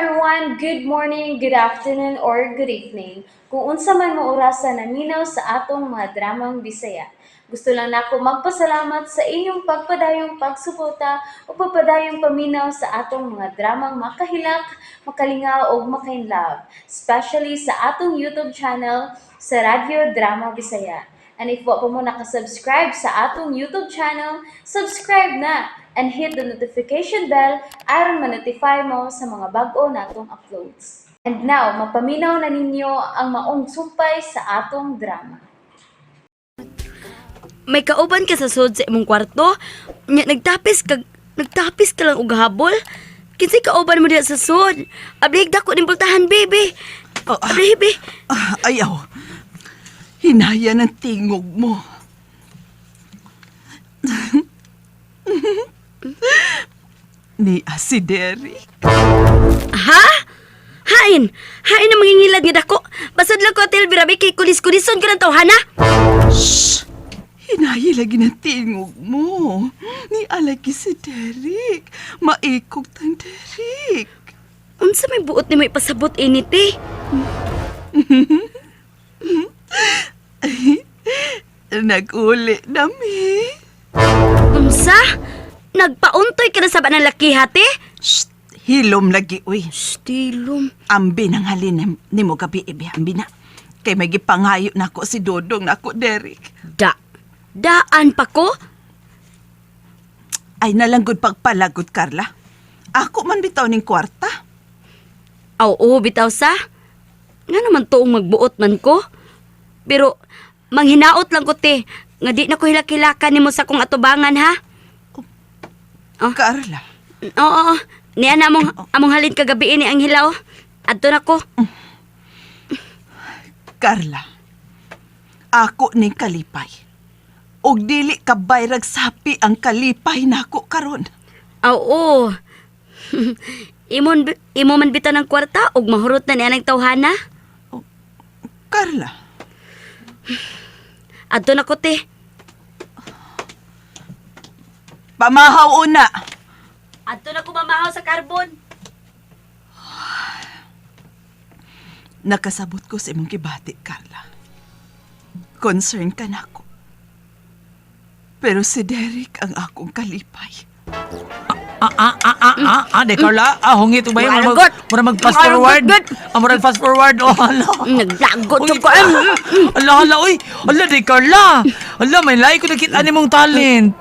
Everyone! Good morning, good afternoon, or good evening. Kung unsa man mo orasa naminaw sa atong mga dramang Bisaya. Gusto lang nako magpasalamat sa inyong pagpadayong pagsuporta o pagpadayong paminaw sa atong mga dramang makahilak, makalingaw ug makainlove, especially sa atong YouTube channel sa Radyo Drama Bisaya. And if wa pa mo nakasubscribe sa atong YouTube channel, subscribe na and hit the notification bell aron ma-notify mo sa mga bag-o natong uploads. And now, mapaminaw na ninyo ang maong sumpay sa atong drama. May kauban ka sa sud sa imong kwarto. Nya nagtapis ka lang og habol. Kinsay kauban mo diha sa sud? Ablig dako ning pultahan, baby. Oh, Ablig, baby. Ah, ayaw. Hinaya ng tingog mo. Ni si Derek. Ha? Hain! Hain ang mangingilad nga dako. Basod lang ko, Ate Elvira, kay kulis-kulison ko ng tawhana. Shh! Hinaya lagi ng tingog mo. Ni alagi si Derek. Maikog tang Derek. Unsa may buot ni may pasabot ini, te? Nag-uli na mi. Unsa? Nagpauntoy ka na sa ba ng laki, hate? Shh! Hilom lagi, uy. Stilom. Ambi nang halin ni mo gabi, ibi. Ambi na. Kay may gipangayo nako si Dodong nako, Derek. Da. Daan pa ko? Ay nalanggod pagpalagot, Carla. Ako man bitaw ning kwarta. Aw, oo, bitaw sa. Nga naman tuong magbuot man ko. Pero, manghinaot lang ko, te. Nga di na ko hilak-hilakan nimo sa kong atubangan, ha? Ah. Carla, Oo, oo. Niya na among halin kagabi ni ang hilaw. Adto na ko. Carla. Ako ning kalipay. Og dili ka bayrag sapi ang kalipay nako karon. Aw, oo. Imo man bitaw ng kwarta ug mahurot na niya ng tawhana. Carla, Adto na ko, te. pamahaw una. Adto na ko mamahaw sa karbon. Nakasabot ko sa imong gibati, Carla. Concern ka nako. Pero si Derek ang akong kalipay. Ah, ah, ah, ah, ah, ah, de Carla, ah, hungit ba yun? Maragot. Mura mag fast forward. Maragot. Ah, murag fast forward. Oh, hala. Naglagot Uy, jud ko. Hala, hala, uy. Hala, de Carla. Hala, may lahi ko nakita ni mong talent.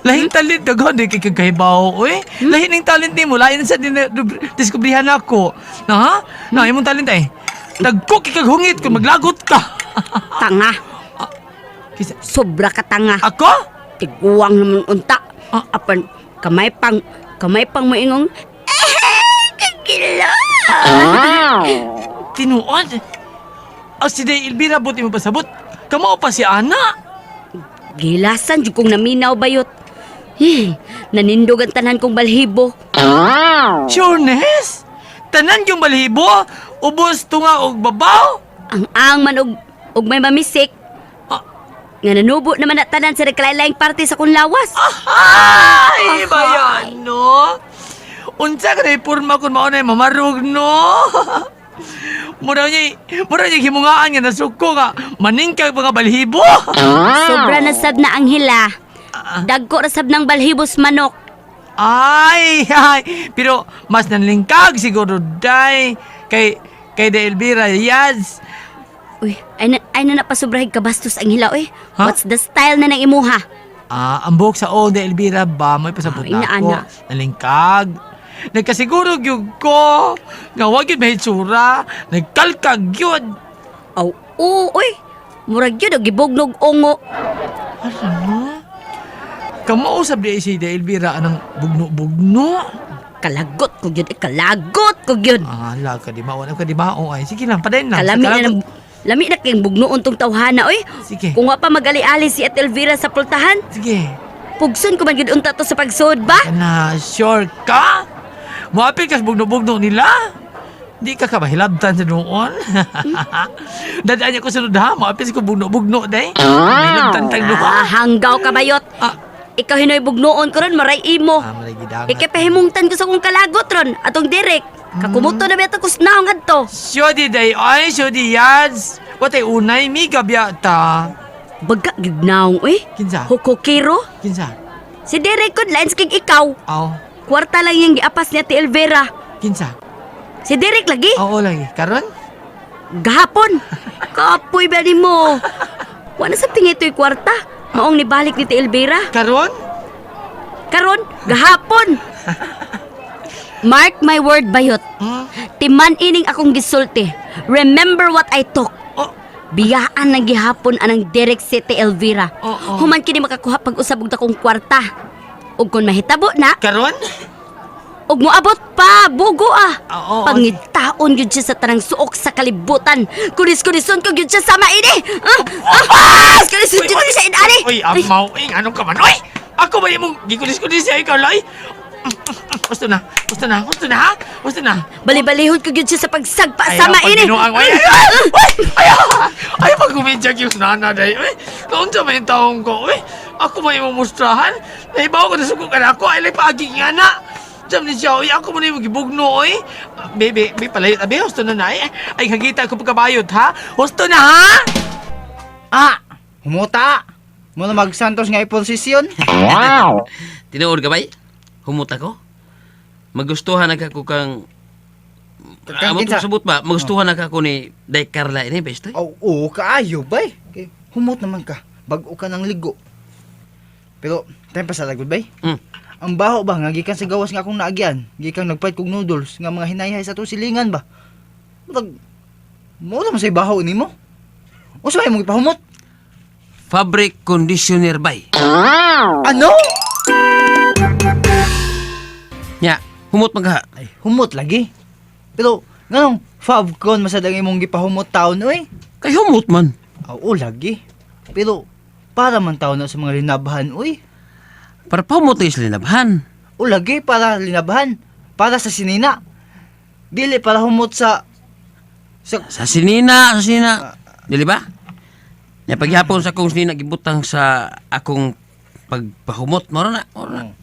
Lahing talent, daghan, di kay kagahibaw, uy. Lahi ning talent nimo, lahi na sa diskubrihan ako. Na, ha? Na, imong talent ay. Dagko kay kag hungit kung maglagot ka. Tanga. Kisa, Sobra ka tanga. ako? Tiguang naman unta. Ah. Apan kamay pang moingong eh, kagila. Tinuod. Ah, si Day Elvira, buti mo pasabot. Kamao pa si Ana. Gilasan jud kong naminaw bayot. Eh, nanindog ang tanan kong balhibo. Sureness? Tanan yung balhibo? Ubos tunga og babaw? Ang ang man og may mamisik. Ah. Nga nanubo naman na tanan sa nagkalain-laing parte sa kong lawas. Ay, bayan, no? Unsa ka na ipurma kung mauna mamarug, no? Mura niya himungaan nga nasuko nga, maningkag mga balhibo. Sobra na sab na ang hila. Dagko ra sab ng balhibos manok. Ay, ay, pero mas nanlingkag siguro, day. Kay De Elvira, yes. Uy, ay na napasobrahig kabastos ang hila, uy. Ha? What's the style na ng imuha? Ah, ang buhok sa old De Elvira ba, may pasabot Ay, na ako. inaana. Nalingkag. Nagkasiguro gyud ko. Nga wag yun may hitsura. Nagkalkag yun. Aw, oo, uy. Murag yun, og gibugnog ungo. Ano no? Kamausap di si De Elvira anang bugno-bugno. Kalagot ko yun, eh, kalagot ko yun. Ah, ala ka di mao, ka di mao ay. Sige lang, padayon lang. Kalami Sa na kalagot. ng, lami na kayong bugnoon tong tawhana, uy. Sige. Kung wa pa mag-ali-ali si Ate Elvira sa pultahan, Sige. pugson ko man gyud unta to sa pagsuod ba? Kana, sure ka? Moapil ka sa bugno-bugno nila? Di ka ka mahilabtan sa noon? Dadaan niya ko sunod ha, moapil sa ko bugno-bugno day. Mahilabtan tang duha. Ah, hanggaw ka bayot. Ah. Ikaw hinoy bugnoon ko ron, maray imo. Ah, maray gidangat. Ikapahimungtan ko sa kong kalagot ron, atong Derek. Kakumuto na biyata kusnaong adto. Syodi day ay, syodi yads. Watay unay mi gabyata. Baga gyud naong uy. Kinsa? Hukukiro. Kinsa? Si Derek kod lines kig ikaw. Aw, Kwarta lang yung giapas niya ti Elvera. kinsa? Si Derek lagi. Oo lagi. Karon? Gahapon. Kapoy ba ni mo? Wala sa tingin ito'y kwarta. Maong nibalik ni ti Elvera. Karon? Karon, gahapon. Mark my word, bayot. Hmm? Timan ining akong gisulti. Remember what I talk. Oh, Biyaan ng gihapon anang Derek City Elvira. Oo. Human kini makakuha pag-usab og dakong kwarta. Ug kung mahitabo na, karon? ug moabot pa, bugo ah. Oo. Pangitaon gyud siya sa tanang suok sa kalibutan. Kunis-kunison ko gyud siya sama ini. Ah, ah, kunis-kunison gyud siya inani. Uy, amaw, ing anong ka man? Uy! Ako ba yung gikulis-kulis siya ikaw, loy? Gusto na, gusto na, gusto na, ha? Gusto na. Bali-balihon ko gyud siya sa pagsagpa Ayaw, sama ini. pagbinuang, Ay, ay, ay, ay, ay, ay, pag kumidyak yung nana, day. Uy, kaunsa man yung taong ko, uy. Ako ba yung mustrahan? Nahibaw ko na suko ka na ako, ay, lay paagi nga na. Jam ni siya, uy, ako mo na yung gibugno, uy. Bebe, be, palayot, abe, husto na na, ay. Ay, kagita ko pagkabayot, ha? Husto na, ha? Ah! Humuta! Muna mag-Santos nga iposisyon. Tinuod ka bay? Humot ako? Magustuhan na ka ko kang... Kang Amo kinsa? tong subot ba? Magustuhan na ka ko ni Day Carla ini ba istoy? Oh, oo, kaayo bay. Kay, humot naman ka. Bag-o ka ng ligo. Pero, time pa sa lagod bay. Ang baho ba nga gikan sa gawas nga akong naagian, gikan nagpait kog noodles nga mga hinayhay sa atong silingan ba. Murag mo naman say baho nimo. Unsa may mong ipahumot? Fabric conditioner bay. Ano? Nya, humot man ka. Ay, humot lagi. Pero nganong Fabcon masad ang imong gipahumot taon oy? Kay humot man. Oo lagi. Pero para man taon na sa mga linabhan oy. Para pahumot na sa linabhan. O lagi para linabhan, para sa sinina. Dili para humot sa sa Sa sinina, sa sinina. Dili ba? Nya paghapon sa akong sinina gibutang sa akong pagpahumot. Moro na, moro na.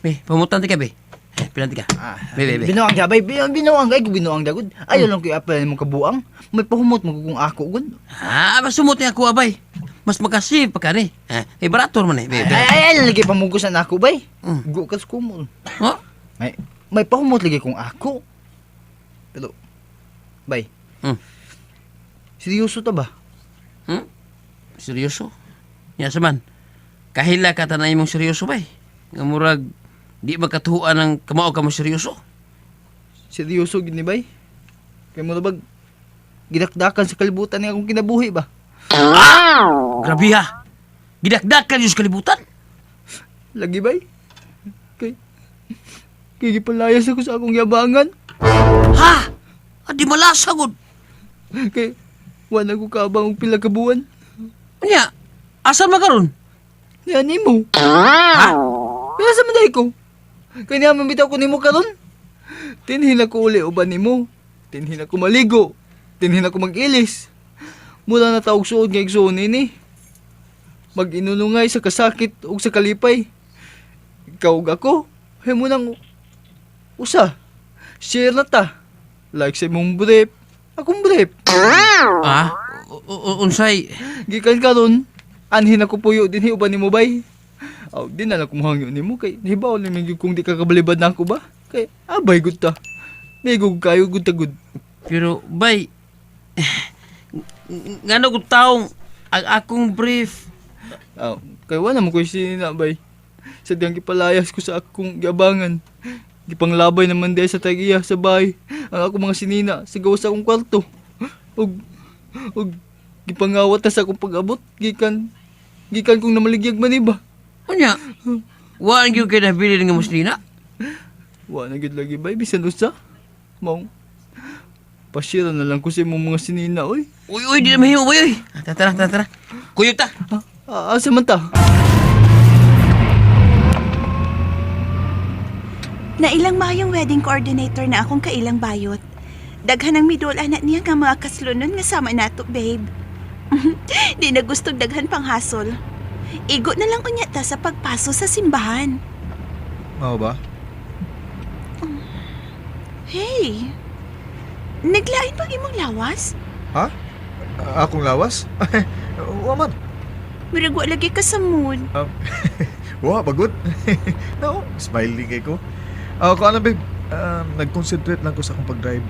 Be, pahumutan ti ka be. Eh, pilanti ka. Be, be, be. Binuang gabay, binuang ay binuang dagod. Ayo lang kuy apel mo kabuang. May pahumot mo kung ako gud. Ah, masumot niya ako abay. Mas makasave pa ka ni. Eh, eh barato man eh. Be, be. Ay ay, ay lagi pamugusan ako bay. Mm. Gu kas kumon. Oh? May may pahumot lagi kung ako. Pero bay. Seryoso ta ba? Hmm? Seryoso? Nya sa man. Kahila ka tanay mong seryoso bay. Nga murag di makatuan ang kamao ka mo seryoso. Seryoso gid ni bay? Kay mo bag gidakdakan sa kalibutan ni akong kinabuhi ba? Grabe ha. Gidakdakan yung sa kalibutan. Lagi bay? Kay kay gipalayas ako sa akong yabangan. Ha? Adi malasa gud. Kay wala ko kaabang og pila ka buwan. Unya, asa man karon? Yan nimo. Ha? Kaya sa man ko. Kay niya mambitaw ko nimo karon. Tinhin ako uli uban nimo. Tinhin ako maligo. Tinhin ako mag-ilis. Mula na taog suod nga igsuon nini. Mag-inunungay sa kasakit ug sa kalipay. Ikaw ug ako, himo nang usa. Share na ta. Like sa imong brief, akong brief. Ah? Unsay? Gikan karon, anhin ako puyo dinhi uban nimo bay. Aw, di na lang kumuhangyo nimo kay nahibaw lang gyud kung di ka kabalibad na ako ba. Kay abay gud ta. Naigog kayo gud ta gud. Pero bay ngano gud taong ang akong brief. Aw, kay wala mo koy sinina bay. Sa diyang gipalayas ko sa akong giabangan. Gipanglabay naman di sa tag-iya sa bahay. Ang akong mga sinina sa gawas sa akong kwarto. Ug ug gipangawat na sa akong pag-abot gikan gikan kong namaligyag man iba. Unya, wa gyud kay nabili nga muslina. Wa na gyud lagi bay bisan usa. Maong pasira na lang ko sa imong mga sinina oy. Uy, uy, di na mahimo bay, uy. Ah, Tara, tara, tara. Kuyog ta. Ah, asa man ta? Nailang mayong wedding coordinator na akong kailang bayot. Daghan ang midol anak niya nga mga kaslunon nga sama nato, babe. Di na gustong daghan pang hasol. Igo na lang unya ta sa pagpaso sa simbahan. Mao ba? Hey, naglain pag imong lawas? Ha? Akong lawas? Wa man. Murag wa lagi ka sa mood. Wa, bagot. No, smiling kay ko. Ko ano, babe? Nag-concentrate lang ko sa akong pag-drive.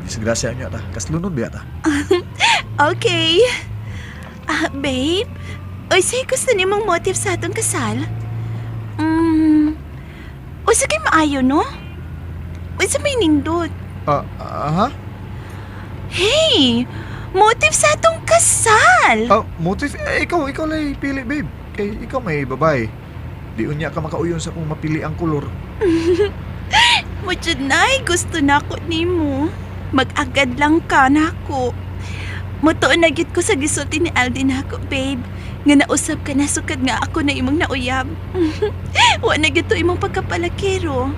Disgrasya niya ta. Kaslunon ba ta? Okay. Ah, babe, oy, say gusto nimong motive sa atong kasal? Usa kay maayo, no? Unsa may nindot? Ah, ah, ha? Hey, motive sa atong kasal. Ah, motive? Eh, ikaw lang pili, babe. Kay ikaw may babae. Di unya ka makauyon sa kung mapili ang kolor. Mujud nay, gusto na ko nimo. Mag-agad lang ka nako. Mutuon na gyud ko sa gisulti ni Alden nako, babe. Nga nausap ka na sukad nga ako na imong nauyab. Wa na gyud to imong pagkapalakero.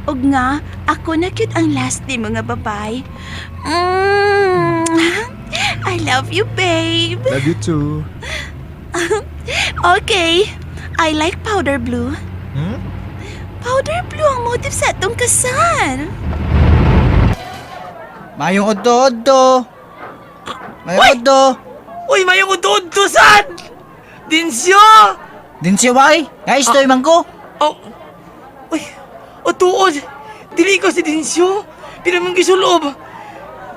Og nga, ako na gyud ang last ni mga babay. I love you, babe. Love you too. Okay, I like powder blue. Hmm? Powder blue ang motive sa atong kasal. Mayong odto-odto. Mayong odto. Uy, mayong udto sad! Dinsyo! Din siya bay. Nga istoy man ko. Oh. Uy, o tuod. Dili ko si Dinsyo. Pero mong gisulob.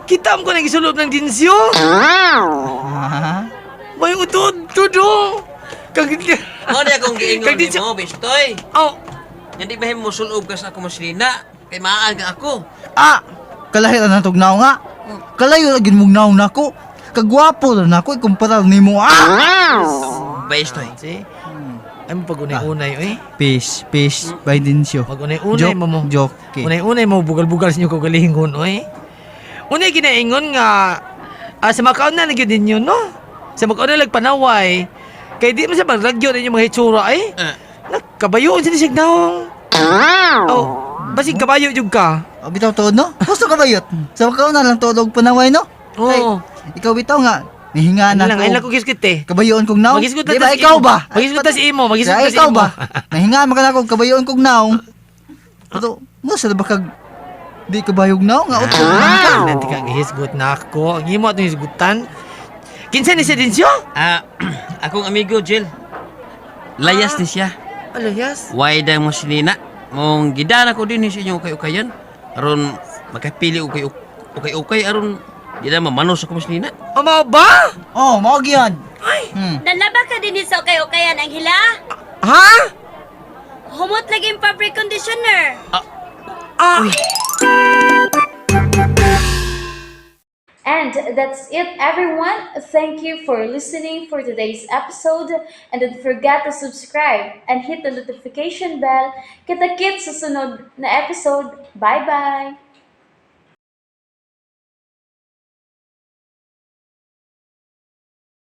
Kita mo ko na gisulob ng Dinsyo. Ah. Mayong udto do. Kag Mo di akong giingon Kag Dinsyo. nimo, Bistoy. Oh, Nga di ba mo sulob ka sa akong masilina? Kay maan ka ako. Ah, kalahi ra na tog naong nga. Kalayo ra gyud mong naong nako. Kagwapo ra nako ikumpara nimo ah. Bistoy. Si. Ay mo pag unay-unay, oy. Peace, peace, by Dinsyo. Pag unay-unay mo mo. Joke. Okay. Unay-unay mo bugal-bugal sa inyo kagalingon, oy. Unay ginaingon nga sa makaon na gyud ninyo, no? Sa makaon na lagpanaway. Kay di man sa maglagyo ninyo mga hitsura, ay. Eh. Nagkabayoon sa nisig naong. Oh, basig kabayo jud ka. O bitaw tuod no? Gusto ka bayot? Sa makaon na lang tuod og panaway no? Oo. Kay, ikaw bitaw nga nihinga Ano na lang, ay lang ko gisgit eh. Kabayoon kong naong. Magisgot Di na ba tas ikaw imo. ba? Magisgot tas imo, magisgot Kaya tas ikaw imo. ba? Nahinga man ka na kong kabayoon kong naong. Pero mo sa ba kag di kabayog naong nga utog man ka. Nanti ka gihisgot na ako. Ang imo atong hisgutan. Kinsa ni si Dinsyo? Ah, akong amigo Jill. Layas ni siya. Alayas. Why dang mo sinina? Mong gidana ko din sa inyong ukay-ukayan. Aron makapili ukay ukay-ukay aron di na mamanos ako masinina. Ama ba? Oh, mao gyud. Nalaba ka din sa ukay-ukayan, Anghela? Ha? Humot lagi yung fabric conditioner. Ah. And that's it, everyone. Thank you for listening for today's episode. And don't forget to subscribe and hit the notification bell. Kita-kits sa sunod na episode. Bye-bye!